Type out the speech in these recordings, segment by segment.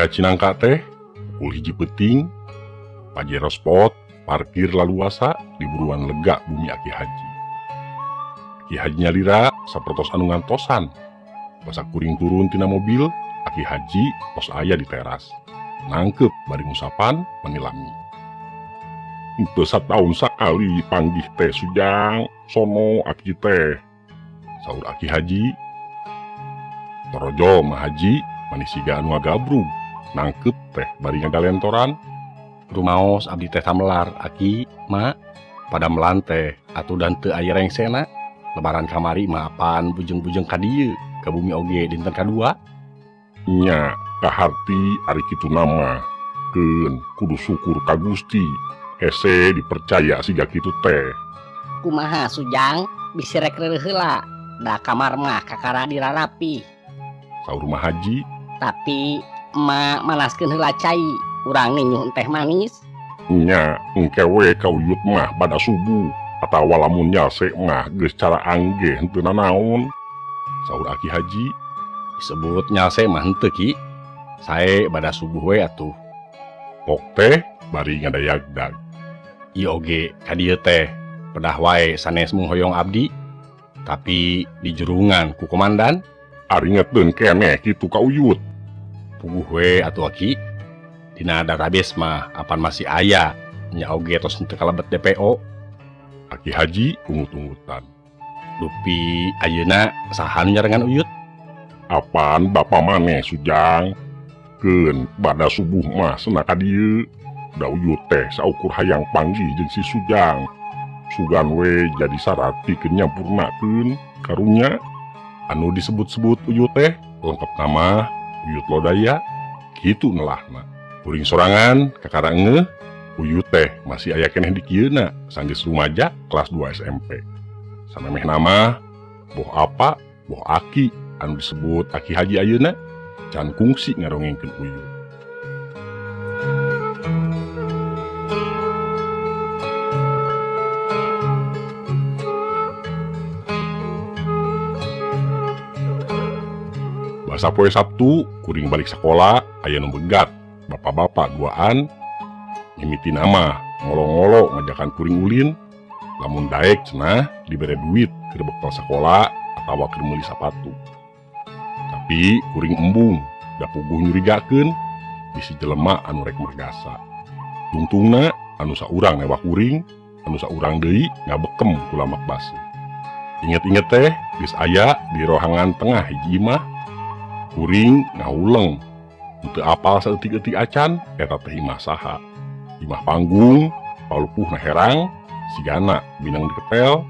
ka Cinangka teh pukul 1 peuting, Pajero Sport parkir laluasa di buruan lega bumi Aki Haji. Aki Haji nyalira sapertos anu ngantosan. Basa kuring turun tina mobil, Aki Haji tos aya di teras. Nangkep bari ngusapan menilami. Henteu sataun sakali panggih teh Sujang, sono aki teh. Saur Aki Haji. Torojo mah Haji manis siga anu ngagabrug. Nangkep teh bari ngagalentoran. Rumaos abdi teh tamelar aki ma pada melante atuh dan teu aya rengsena. Lebaran kamari mah apaan bujeng-bujeng ka dieu ka bumi oge dinten kadua. Nya kaharti ari kitu nama keun kudu syukur ka Gusti hese dipercaya siga kitu teh. Kumaha Sujang bisi rek reureuh heula da kamar mah kakara dirarapi. Saur Mah Haji. Tapi emak manaskeun heula cai urang ninyuh teh manis. Nya engke we ka Uyut mah bada subuh atawa lamun nyase mah geus cara angge henteu nanaon. Saur Aki Haji. Disebut nyase mah henteu ki. Sae bada subuh we atuh. Pok teh bari ngadayagdag. Ieu oge ka dieu teh pedah wae sanes mung hoyong abdi tapi dijurungan ku komandan. Ari ngeteun keneh kitu ka Uyut. Puguh we atuh aki. Dina database mah apan masih aya nya oge tos henteu kalebet DPO. Aki Haji ungut-ungutan. Dupi ayeuna saha nu nyarengan Uyut? Apaan bapa maneh Sujang? Keun bada subuh mah cenah ka dieu. Da Uyut teh saukur hayang panggih jeung si Sujang. Sugan we jadi syarat pikeun nyampurnakeun karunya. Anu disebut-sebut Uyut teh lengkap nama Uyut Lodaya kitu nelahna. Kuring sorangan kakara ngeuh Uyut teh masih aya keneh di kieuna sanggeus rumaja kelas 2 SMP. Samemeh nama boh apa boh aki anu disebut Aki Haji ayeuna can kungsi ngarongengkeun Uyut. Basa poe Sabtu kuring balik sekolah aya nu begat bapak-bapak duaan mimiti nama ngolo-ngolo ngajakan kuring ulin lamun daek cenah dibere duit keur bekal sekolah atawa keur meuli sapatu. Tapi kuring embung da puguh nyurigakeun bisi jelema anu rek mergasa. Tungtungna anu saurang newak kuring, anu saurang deui ngabekem ku lamak basi. Inget-inget teh geus aya di rohangan tengah hiji imah. Kuring ngahuleng henteu apal saeutik-eutik acan eta teh imah saha. Imah panggung, palupuhna herang, sigana binang diketel.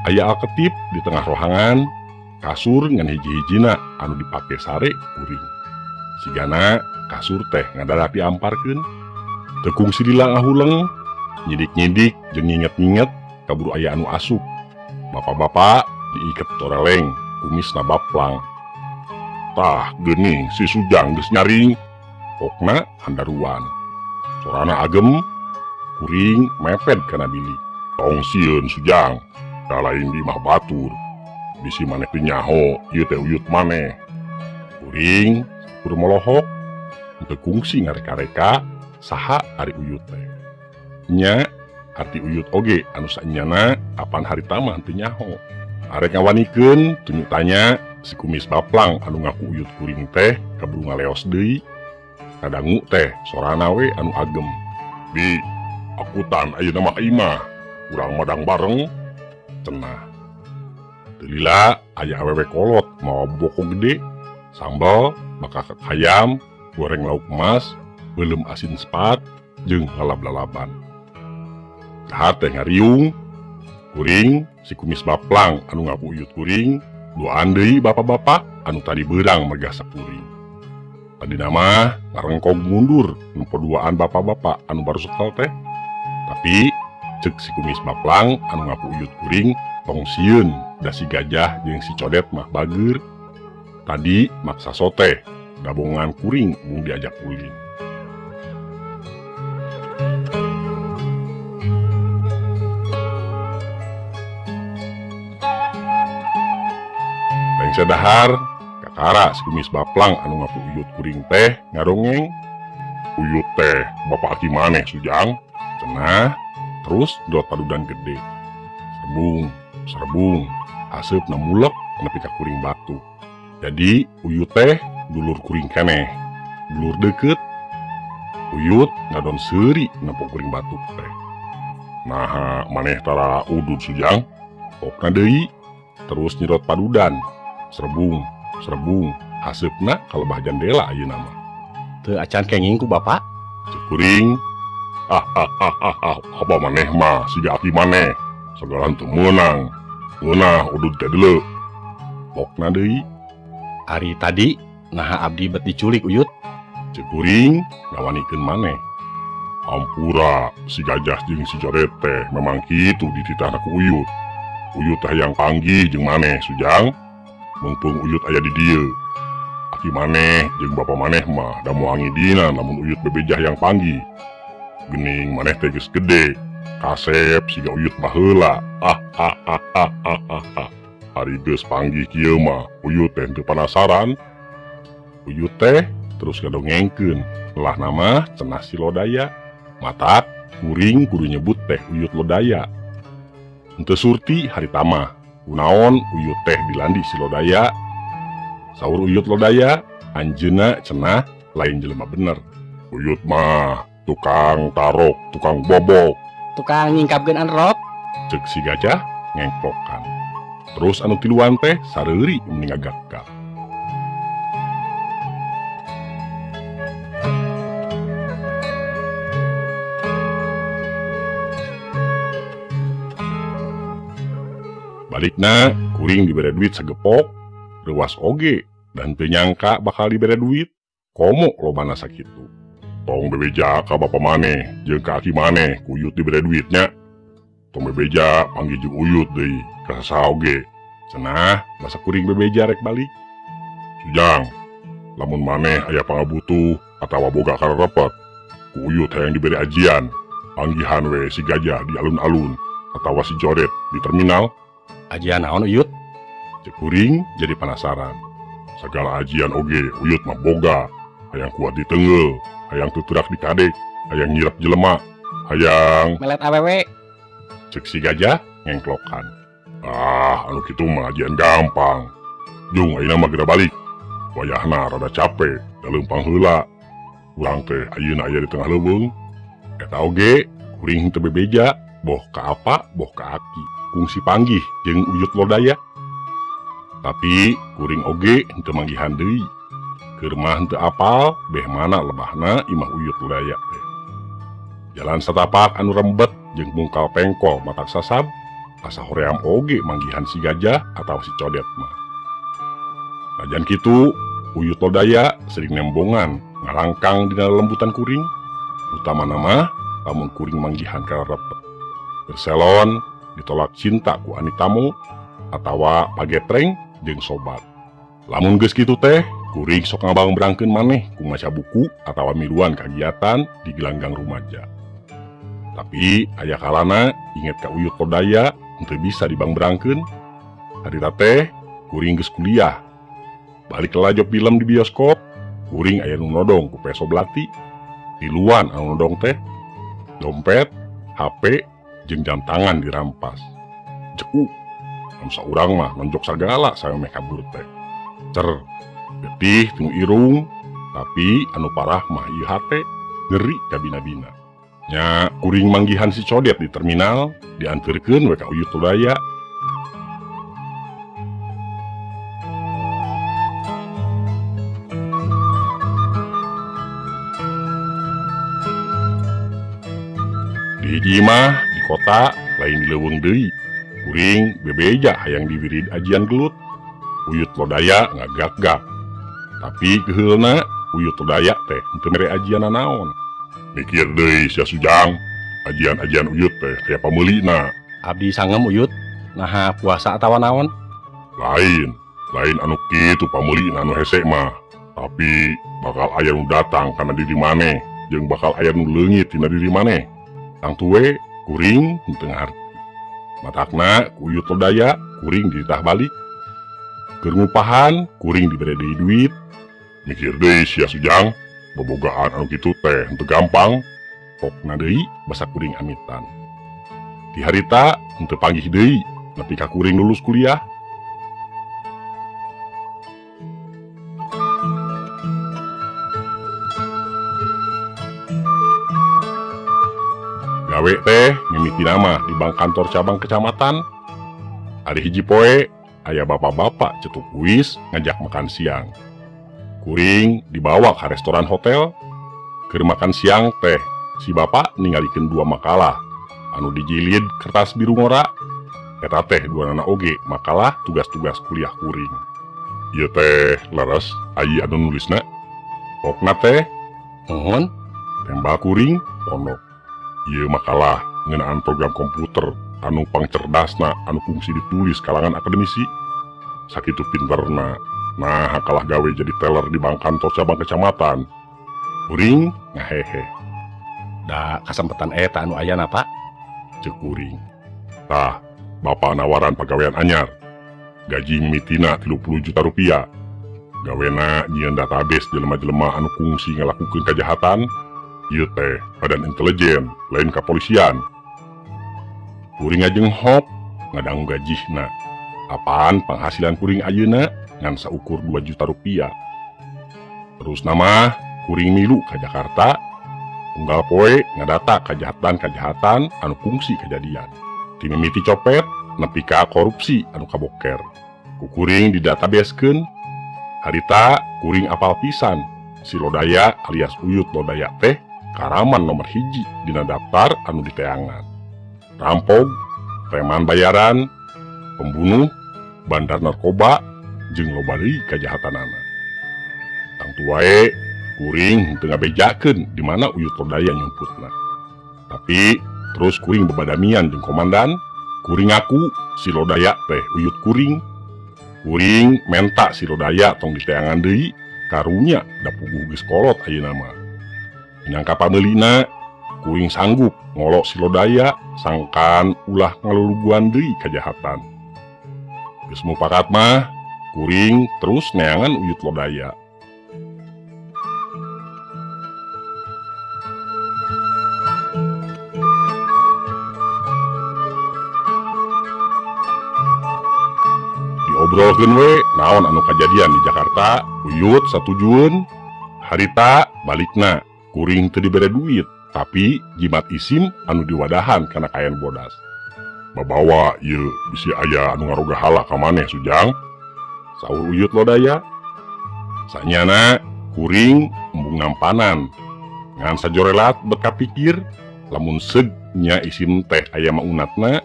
Aya alketip di tengah rohangan, kasur ngan hiji-hijina anu dipake sare kuring. Sigana kasur teh ngadadak diamparkeun. Teu kungsi lila ngahuleng, nyidik-nyidik jeung nginget-nginget kaburu aya anu asup. Bapak-bapak diiket toreleng, kumisna baplang. Tah geuning si Sujang geus nyaring, pokna handaruan. Sorana agem, kuring mepet kana bilik. Tong sieun Sujang, da lain di imah batur. Bisi maneh teu nyaho, ieu teh Uyut maneh. Kuring kur molohok, henteu kungsi ngareka-reka saha ari Uyut teh. Nya arti Uyut oge anu saenyana apan harita mah henteu nyaho. Arek ngawanikeun tunjuk tanya si kumis baplang anu ngaku Uyut kuring teh kaburu ngaleos deui. Kadangu teh sorana we anu agem. Bi, akutan ayeuna mah imah, urang madang bareng cenah. Teu lila aya awewe kolot mawa boko gede, sambal, bakakak hayam, goreng lauk emas, beuleum asin sepat, jeung lalab-lalaban. Dahar teh ngariung, kuring si kumis baplang anu ngaku Uyut kuring, duaan deui bapak-bapak anu tadi beurang mergasa kuring. Tadi nama ngarengkog mundur nempo duaan bapak-bapak anu baru sekel teh. Tapi cek si kumis baplang anu ngaku Uyut kuring tong sieun da si gajah jeung si codet mah bageur. Tadi maksa sote gabungan kuring mung diajak ulin. Lengse dahar Kakara si kumis baplang anu ngaku uyut kuring teh ngarongeng. Uyut teh bapak aki maneh Sujang. Cenah terus dot padudan gede. Serbung, serbung, aseupna mulek nepi ka kuring batu. Jadi uyut teh dulur kuring keneh, dulur deket. Uyut ngadon seuri nempo kuring batuk teh. Naha maneh tara udud Sujang. Pokna deui terus nyerot padudan. Serbung, serbung, haseupna kalebah jandela ayeuna mah. Teu acan kenging ku bapak? Cek kuring. Ah ah ah ah ah, apa maneh mah siga aki maneh. Sagala teu meunang. Ngeunah udud teh deuleu. Pokna deui. Ari tadi naha abdi bet diculik uyut? Cek kuring ngawanikeun maneh. Ampura si gajah jeung si coret teh memang kitu dititahna ku uyut. Uyut teh hayang panggih jeung maneh Sujang. Mumpung uyut aya di dieu. Aki maneh jeung bapa maneh mah da moal ngidina lamun uyut bebejah yang panggih. Gening maneh teh geus gede, kasep siga uyut baheula. Ah ah ah ah ah ah ah. Ari geus panggih kieu mah uyut teh teu panasaran. Uyut teh terus ngadongengkeun. Lah nama cenah si Lodaya. Matak kuring kudu nyebut teh uyut Lodaya. Henteu surti harita mah. Kunaon uyut teh dilandi si Lodaya. Saur uyut Lodaya anjeunna cenah lain jelema bener. Uyut mah tukang tarok, tukang bobok, tukang nyingkapkeun anrok. Cek si gajah ngengklokan. Terus anu tiluan teh sareuri meni ngagak-gak. Balikna kuring dibere duit sagepok, reuas oge dan teu nyangka bakal dibere duit, komo lobana sakitu. Tong bebeja ka bapa maneh jeung ka aki maneh ku uyut dibere duitnya. Tong bebeja panggih jeung uyut deui ka saha oge. Cenah basa kuring bebeja rek balik. Sujang, lamun maneh aya pangabutuh atawa boga kararepet, ku uyut hayang dibere ajian, panggihan we si gajah di alun-alun atawa si coret di terminal. Ajian naon uyut? Cek kuring jadi penasaran. Segala ajian oge uyut mah boga. Hayang kuat ditenggel, hayang tuturak dikadek, hayang nyirap jelema, hayang melet awewe. Cek si gajah ngengklokan. Ah, anu kitu mah ajian gampang. Jung ayeuna mah geura balik. Wayahna rada capek, da leumpang heula. Urang teh ayeuna aya di tengah leuweung. Eta oge kuring teu bebeja, boh ka apa, boh ka aki. Kungsi panggih jeung uyut Lodaya. Tapi kuring oge henteu manggihan deui. Keur mah henteu apal beh mana lebahna imah uyut Lodaya teh. Jalan satapak anu rembet jeung mungkal pengkol matak sasab, asa hoream oge manggihan si gajah atawa si codet mah. Najan kitu, uyut Lodaya sering nembongan ngalangkang dina lembutan kuring. Utamana mah lamun kuring manggihan kararepet. Berselon ditolak cinta ku anitamu atawa pagetreng jeung sobat. Lamun geus kitu teh, kuring sok ngabang-berangkeun maneh ku maca buku atawa miluan kagiatan di gelanggang rumaja. Tapi aya kalana inget ka uyut Lodaya henteu bisa dibangberangkeun. Harita teh kuring geus kuliah. Balik lalajo film di bioskop, kuring aya nu nodong ku peso belati. Tiluan anu nodong teh, dompet, HP, jeung jam tangan dirampas. Cekuk, anu saurang mah nonjok sagala samemeh kabur teh. Cer, getih tinu irung, tapi anu parah mah ieu hate ngeri kabina-bina. Nya kuring manggihan si codet di terminal, dianterkeun we ka uyut Lodaya. Di hiji mah di kota lain di leuweung deui. Kuring bebeja hayang diwirid ajian gelut. Uyut Lodaya ngagak-gak. Tapi keheulna uyut Lodaya teh henteu mere ajian nanaon. Mikir deui sia Sujang, ajian-ajian uyut teh aya pameulina. Abdi sangem uyut, naha puasa atawa naon? Lain, lain anu kitu pameulina anu hese mah. Tapi bakal aya nu datang kana diri maneh, jeung bakal aya nu leungit tina diri maneh. Tangtu we kuring henteu ngarti. Matakna ku uyut Lodaya kuring dititah balik. Keur ngupahan kuring dibere deui duit. Mikir deui sia Sujang, bobogaan anu kitu teh henteu gampang. Pokna deui basa kuring amitan. Di harita henteu panggih deui nepi ka kuring lulus kuliah. Gawe teh mimiti nama di bank kantor cabang kecamatan. Ari hiji poe aya bapak-bapak cetuk kuis ngajak makan siang. Kuring dibawa ke restoran hotel. Keur makan siang teh si bapak ningalikeun dua makalah anu dijilid kertas biru ngora. Eta teh dua nana oge makalah tugas-tugas kuliah kuring. Ieu teh leres ayi anu nulisna. Pokna teh nuhun tembak kuring pondok. Ieu makalah ngeunaan program komputer anu pangcerdasna anu kungsi ditulis kalangan akademisi. Sakitu pinterna. Nah, kalah gawe jadi teller di bank kantor cabang kecamatan. Kuring ngahehe. Da kasempetan eta anu ayana, Pak? Ceuk kuring. Tah, bapak nawaran pagawean anyar. Gaji mimitina 30 juta rupiah. Gawena nyieun database jelema-jelema anu kungsi ngalakukeun kajahatan. Ieu teh badan intelijen, lain kepolisian. Kuring ajeng hop ngadangu gajihna. Apaan penghasilan kuring ayeuna ngan saukur 2 juta rupiah. Terus nama kuring milu ka Jakarta, unggal poe ngadata kajahatan-kajahatan anu kungsi kejadian. Ti mimiti copet nepi ka korupsi anu kaboker. Ku kuring didatabaskeun. Harita kuring apal pisan si Lodaya alias Uyut Lodaya teh karaman nomor 1 dina daftar anu diteangan. Rampog, preman bayaran, pembunuh, bandar narkoba, jeung loba deui kajahatanana. Tangtu wae kuring henteu ngabejakeun di mana Uyut Lodaya nyumputna. Tapi terus kuring bebadamian jeung komandan, kuring ngaku si Lodaya teh uyut kuring. Kuring menta si Lodaya tong diteangan deui, karunya da puguh geus kolot ayeuna mah. Minangka pameulina, kuring sanggup ngolok si Lodaya sangkan ulah ngaluluguan deui kajahatan. Geus mupakat mah, kuring terus neangan Uyut Lodaya. Diobrolkeun we naon anu kajadian di Jakarta, Uyut satujueun, harita balikna kuring teu dibere duit, tapi jimat isim anu diwadahan kana kaen bodas. Babawa ieu bisi aya anu ngaroga hala ka maneh Sujang. Saur Uyut Lodaya. Sanyana kuring embung nampanan. Ngan sajorelat bet kapikir lamun seug nya isim teh aya maunatna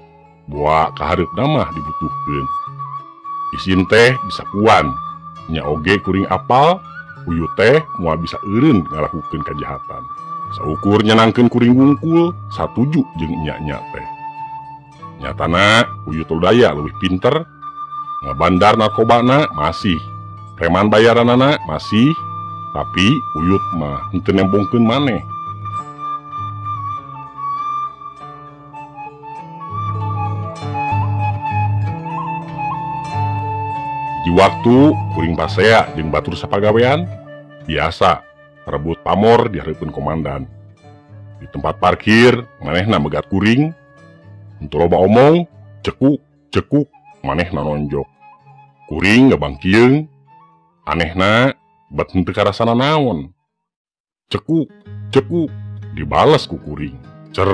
boa kahareupna mah dibutuhkeun. Isim teh bisa kuan, nya oge kuring apal, Uyut teh moal bisa eureun ngalakukeun kajahatan. Saukur nyenangkeun kuring wungkul, satuju jeung nya-nya teh. Nyatana Uyut Lodaya leuwih pinter, ngabandar narkobana masih, preman bayaranana masih, tapi Uyut mah henteu nembongkeun maneh. Di waktu kuring pasea jeung batur sapagawean, biasa rebut pamor di hareupeun komandan. Di tempat parkir manehna megat kuring, henteu loba omong, cekuk cekuk manehna nonjok. Kuring ngebangkieung, anehna bet henteu karasana naon. Cekuk cekuk dibales ku kuring. Cer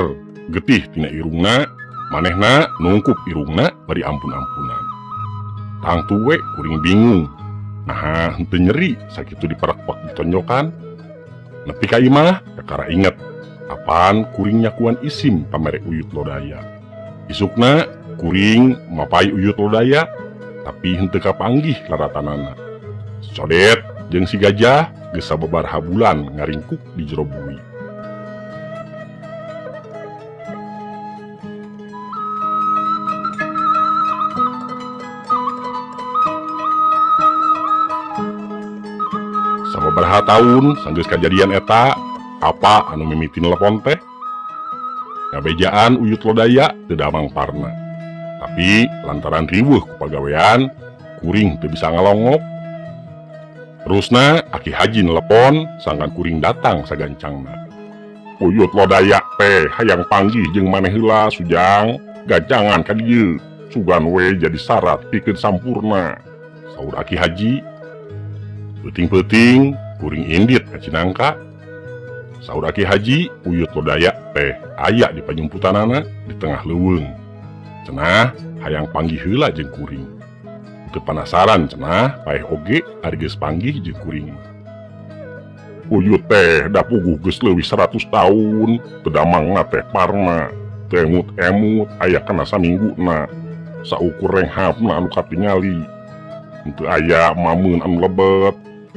getih tina irungna, manehna nungkup irungna bari ampun-ampunan. Tangtu we kuring bingung. Nah, henteu nyeri sakitu diperekpek ditonjokan. Nepi ka imah kakara inget apaan kuring nyakuan isim pamere Uyut Lodaya. Isukna kuring mapai Uyut Lodaya, tapi henteu kapanggih laratanana. Codet jeung si gajah geus sababaraha bulan ngaringkuk di jero bui. Sababaraha taun sanggeus kajadian eta, apa anu mimiti nelepon teh? Ngabejaan Uyut Lodaya teu damang parna. Tapi lantaran riweuh ku pagawean, Kuring teu bisa ngalongok. Terusna Aki Haji nelepon sangkan kuring datang sagancangna. Uyut Lodaya teh hayang panggih jeung maneh heula Sujang, gajangan ka dieu. Sugan we jadi syarat pikeun sampurna. Saur Aki Haji. Peuting-peuting kuring indit ka Cinangka. Saur Aki Haji, Uyut Lodaya teh aya di panyumputanana di tengah leuweung. Cenah hayang panggih heula jeung kuring. Teu panasaran cenah paeh oge ari geus panggih jeung kuring. Uyut teh da puguh geus leuwih 100 tahun, teu damangna teh parna, teu emut-emut aya kana samingguna. Saukur renghapna anu katingali. Henteu aya mameun anu lebet,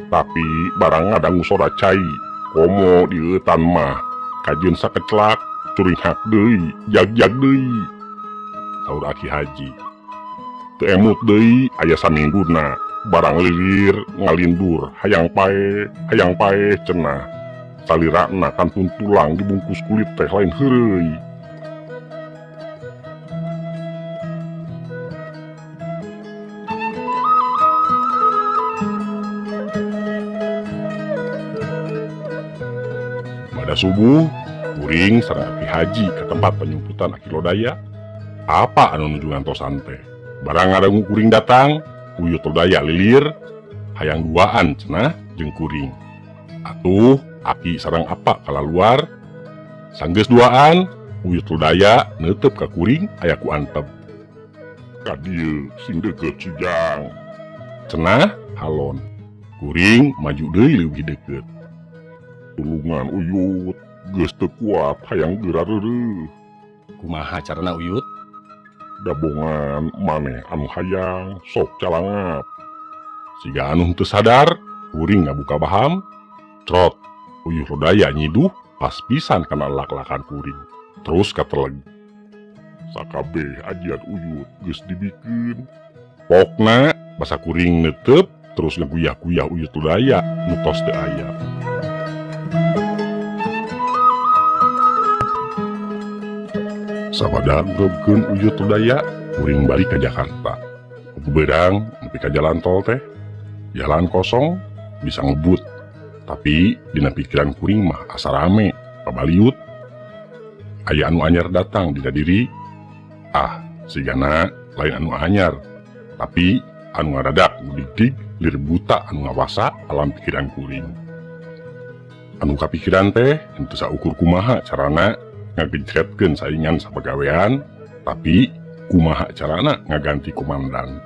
tapi barang ngadangu sora cai. Komo dieutan mah kajeun sakecelak curinghak deui, jag-jag deui. Saur Aki Haji. Teu emut deui aya samingguna, barang lilir ngalindur hayang paeh cenah. Salirana kantun tulang dibungkus kulit teh lain heureuy. Pada subuh, kuring sareng Aki Haji ke tempat penyumputan Aki Lodaya. Apa anu nuju ngantosan teh? Barang ngadangu kuring datang, Uyut Lodaya lilir, hayang duaan cenah jeung kuring. Atuh, Aki sareng apa kalaluar? Sanggeus duaan, Uyut Lodaya neuteup ka kuring aya ku antep. Ka dieu sing deukeut Sujang. Cenah halon. Kuring maju deui leuwih deukeut. Tulungan Uyut, geus teu kuat hayang geura reureuh. Kumaha carana Uyut? Dabongan maneh anu hayang sok calangap. Siga anu henteu sadar, kuring ngabuka baham. Trot, Uyut Lodaya nyiduh pas pisan kana lak-lakan kuring. Terus kateleg. Sakabeh ajian Uyut geus dibikeun. Pokna basa kuring neuteup terus ngaguyah-guyah Uyut Lodaya nu tos teu aya. Sabada ngrebkeun Uyut Lodaya, kuring balik ka Jakarta. Beberang nepi ka jalan tol teh. Jalan kosong, bisa ngebut. Tapi dina pikiran kuring mah asa rame, pabaliut. Aya anu anyar datang dina diri. Ah, sigana lain anu anyar. Tapi anu ngadadak ngudig-dig lir buta anu ngawasa alam pikiran kuring. Anu kapikiran teh henteu saukur kumaha carana ngagejretkeun saingan sapagawean, tapi kumaha carana ngaganti komandan.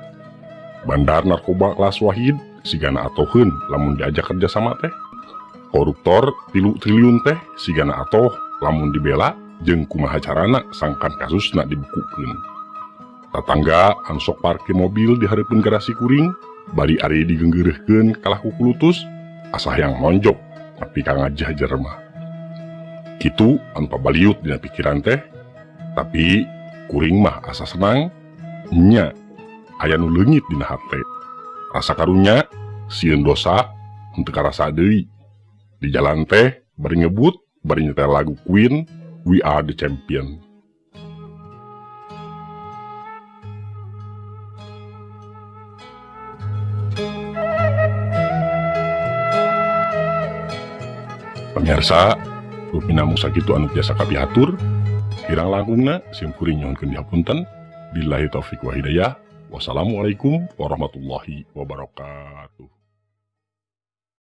Bandar narkoba kelas Wahid sigana atoheun lamun diajak kerja sama teh. Koruptor 3 triliun teh sigana atoh lamun dibela jeung kumaha carana sangkan kasusna dibukukeun. Tatangga anu sok parkir mobil di hareupeun garasi kuring, bari ari digenggeureurkeun kalah ku kulutus, asa hayang nonjok nepi ka ngajah jermah. Kitu anu pabaliut dina pikiran teh, tapi kuring mah asa senang, nya aya nu leungit dina hate. Rasa karunya, sieun dosa, henteu karasa deui. Di jalan teh bari ngebut, bari nyetel lagu Queen, We Are the Champion. Pemirsa, rupina mung sakitu anu tiasa kapihatur, kirang langkungna sim kuring nyuhunkeun dihapunten. Billahi taufik wa hidayah. Wassalamualaikum warahmatullahi wabarakatuh.